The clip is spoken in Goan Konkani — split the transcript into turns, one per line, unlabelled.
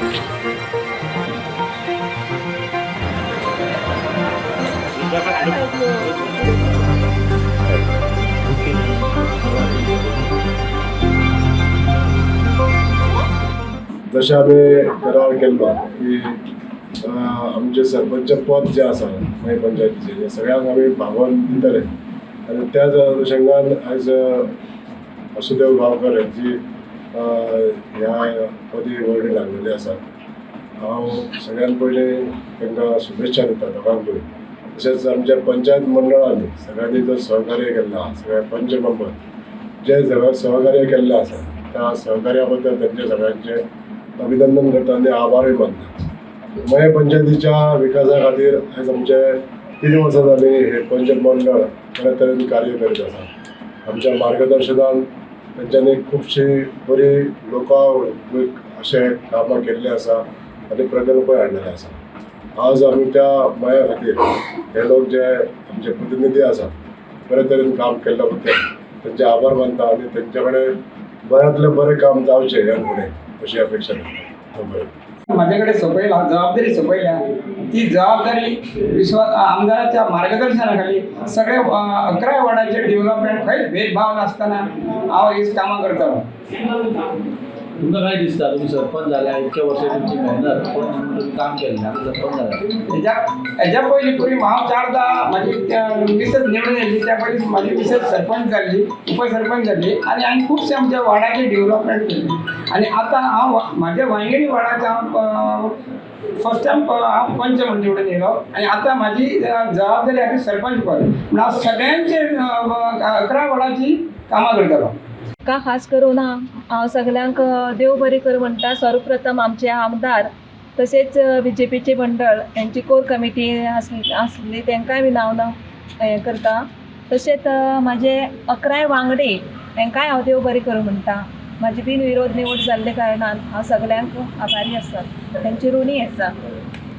जशें आमी करार केल्लो की आमचें सरपंच पद जें आसा मयें पंचायतीचें हें सगळ्यांक आमी भागोवन दितले आनी त्याच अनुशंगान आयज वासुदेव गांवकर हांची ह्या पदी वर्णी लागलेली आसा. हांव सगळ्यान पयलीं तांकां शुभेच्छा दिता दोगांकूय. तशेंच आमच्या पंचायत मंडळांनी सगळ्यांनी जो सहकार्य केल्लो आसा, सगळे पंच मेंबर जे सहकार्य केल्लें आसा त्या सहकार्या बद्दल तेंचे सगळ्यांचे अभिनंदन करता आनी आभारूय मानता. मयें पंचायतीच्या विकासा खातीर आयज आमचे 3 वर्सां जालीं हे पंच मंडळ बऱ्या तरेन कार्य करीत आसा. आमच्या मार्गदर्शनान तेंच्यांनी खुबशीं बरी लोकां अशें कामां केल्लीं आसा आनी प्रकल्पय हाडलेले आसा. आज आमी त्या मया खातीर हे लोक जे आमचे प्रतिनिधी आसा बरे तरेन काम केल्ल्या बद्दल तेंचे आभार मानता आनी तेंचे कडेन बऱ्यांतलें बरें काम जावचें ह्या फुडें अशी अपेक्षा करता. बरें,
माझ्याकडे सोपयला, जबाबदारी सोपयल्या, ती जबाबदारी विश्वास आमदाराच्या मार्गदर्शनाखाली सगळे 11 वॉर्डाचे डेव्हलपमेंट खंयच भेदभाव नासतना हांव ही कामां करतालो.
तुमकां काय दिसता, तुम्ही सरपंच जाल्या, इतक्या वर्सां तुमची मेहनत, पण तुम्ही काम केलें, आतां सरपंच जाल्या.
हेज्या पयलीं पुरी हांव चारदां म्हाजी मिसेस निवडून येयल्ली, त्या पयलीं म्हाजी मिसेस सरपंच जाल्ली, उपसरपंच जाल्ली आनी हांवें खुबशे आमच्या वॉर्डाचे डेव्हलपमेंट केल्लें. आनी आतां हांव म्हाज्या वांयगिणी वॉर्डाचें हांव फर्स्ट टायम हांव पंच म्हूण निवडून येयलो आनी आतां म्हाजी जबाबदारी आसा सरपंच पद, म्हूण हांव सगळ्यांचे 11 वॉर्डाची कामां करतलो.
म्हाका खास करून हांव सगल्यांक देव बरें कर म्हणटा. सर्वप्रथम आमचे आमदार तशेंच बीजेपीचे मंडळ हेंची कोर कमिटी आसली तांकांय बी नांव नांव हें करता. तशेंच म्हाजे 11 वांगडी तांकांय हांव देव बरें करूं म्हणटा. म्हाजी बिन विरोध निवड जाल्ले कारणान हांव सगल्यांक आभारी आसा, तांची ऋणी आसा.